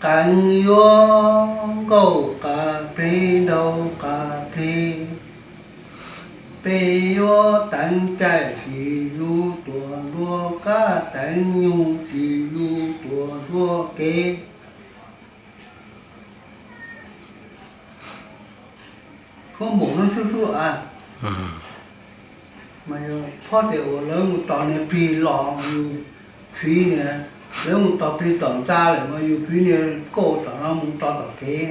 Qeev yuav nkauj qas plig nraug qas plig, peb yuav teev caij sis yus tuam nruab kab, teev nyug sis yus tuam nruab kev. Tshuab npaum no sub sub a, mas yog phob tias uas lawv mus tos niag plig los yus fiv niag, lawv mus tos plig tom ntxa lawm mas yus fiv niag kauj tom no mus tos tom kev.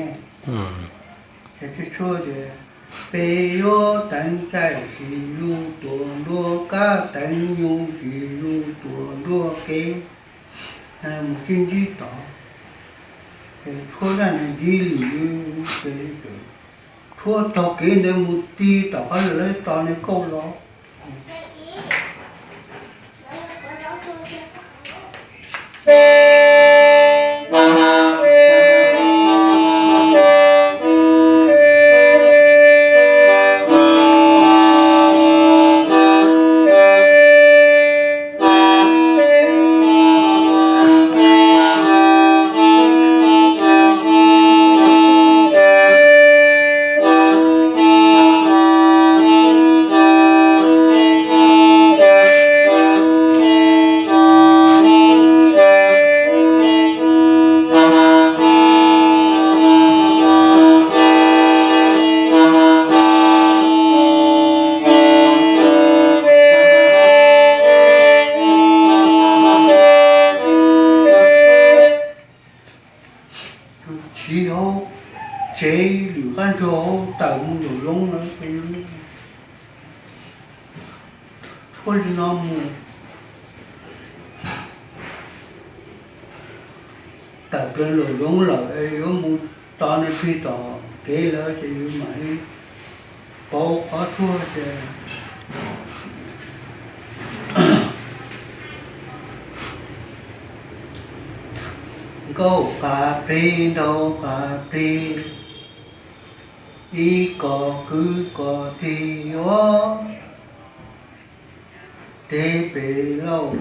Ces thiaj tshuab tias, peb yuav teev caij sis yus tuam nruab kab, teev nyug sis yus tuam nruab kev. Mus sib ntsib tod, ces tshuab zaj nws ntiv lwm, ces tshuab taug kev ntawd mus ti tom qhov lawv tos niag kauj los. Chiv hauv tsev lwm qab nrog hauv tawm mus nraum zoov lawm. Tshuab li no mus tawm plaws nraum zoov lawm, yuav mus tos niag plig tom kev lawm ces yus mam li pauv qhov tshuab ces nkauj qas plig nraug qas plig, ib kos kwv kos tig yuav teg pem lauj.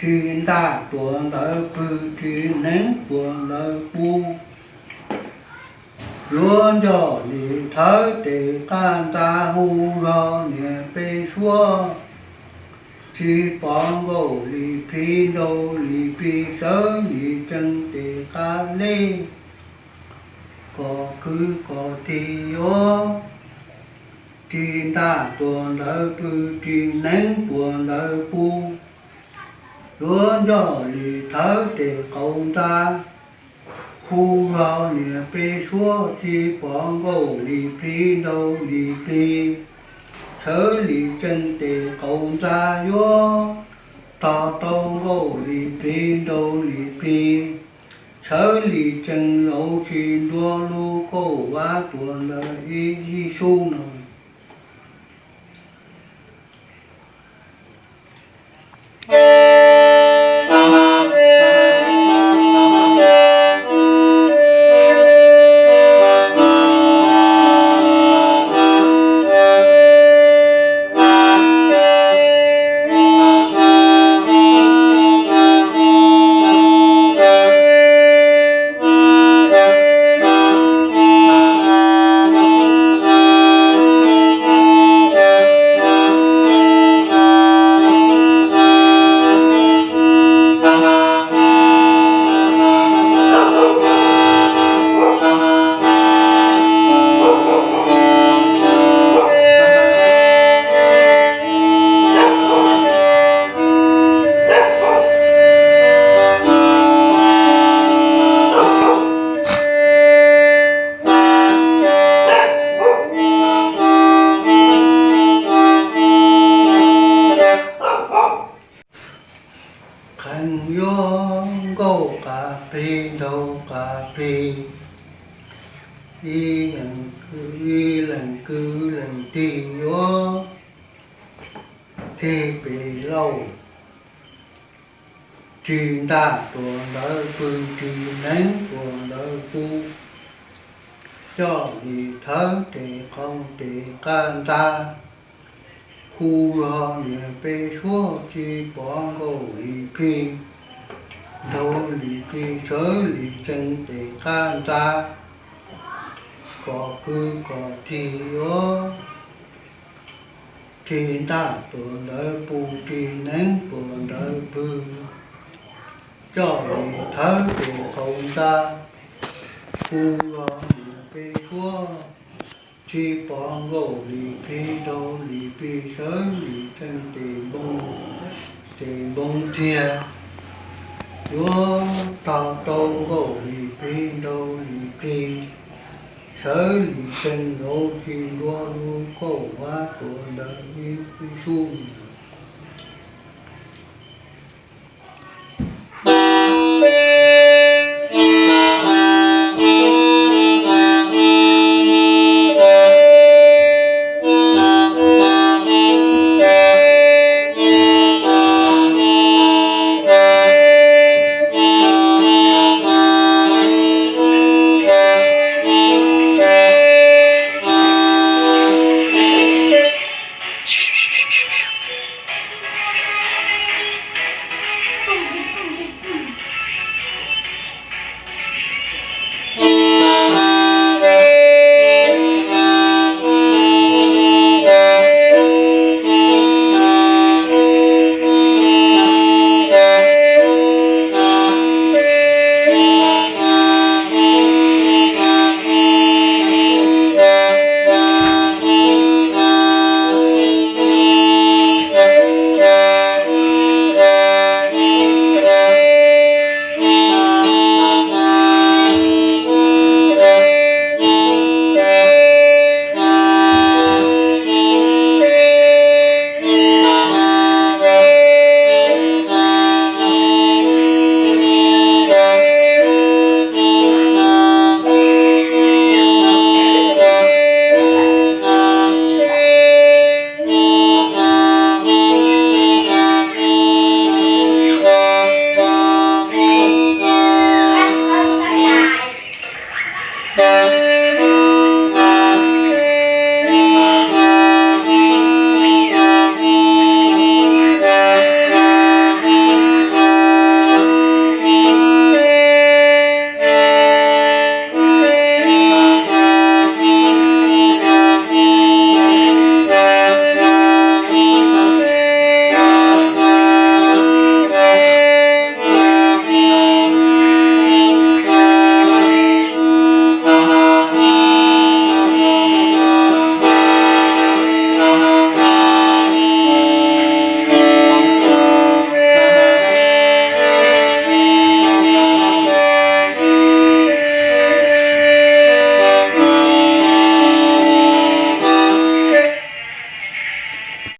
Ris ntaj tuam ntawv pw, ris hneev tuam ntawv pw. Yuav ncoj lim thawv tes qab ntxa, hu zog niam peb suab. Tsis pom nkauj lim plig nraug lim plig, sawv lim tsees tes qab lej. Kos kwv kos tig yuav, ris ntaj tuam ntawv pw, ris hneev tuam ntawv pw. Yuav ncoj lim thawv tes qaum ntxa, hu zog niam peb suab. Tsis pom nkauj lim plig nraug lim plig, sawv lim tsees tes qaum ntxa. Yuav tog tau nkauj lim plig nraug lim plig, sawv lim tsees zaum tsis ntuav lub kauj vab tuam ntawv ib yig sub no. Qheev yuav nkauj qas plig nraug qas plig, ib leeg kwv leeg tig yuav teg pem lauj. Ris ntaj tuam ntawv pw, ris hneev tuam ntawv pw, coj lim thawv tes qaum tes qab ntxa, hu zog niam peb suab. Tsis pom nkauj lim plig dhau lim plig sawv lim tsees tes qab nrad, kom kwv kom tij yuav rig ntaj tuam ntawv pw, rig neeb tuam ntawv pw, coj lim thawv tes qaum nrad, pw los mus peb suab, tsis pom nkauj lim plig dhau lim plig sawv lim tsees tes npoo, tes npoo tiag. Yuav tau tau nkauj lim plig dhau lim plig sawv lim tsees nkaus, tsis ntuav lub kauj vab tuam ntawv ib sub.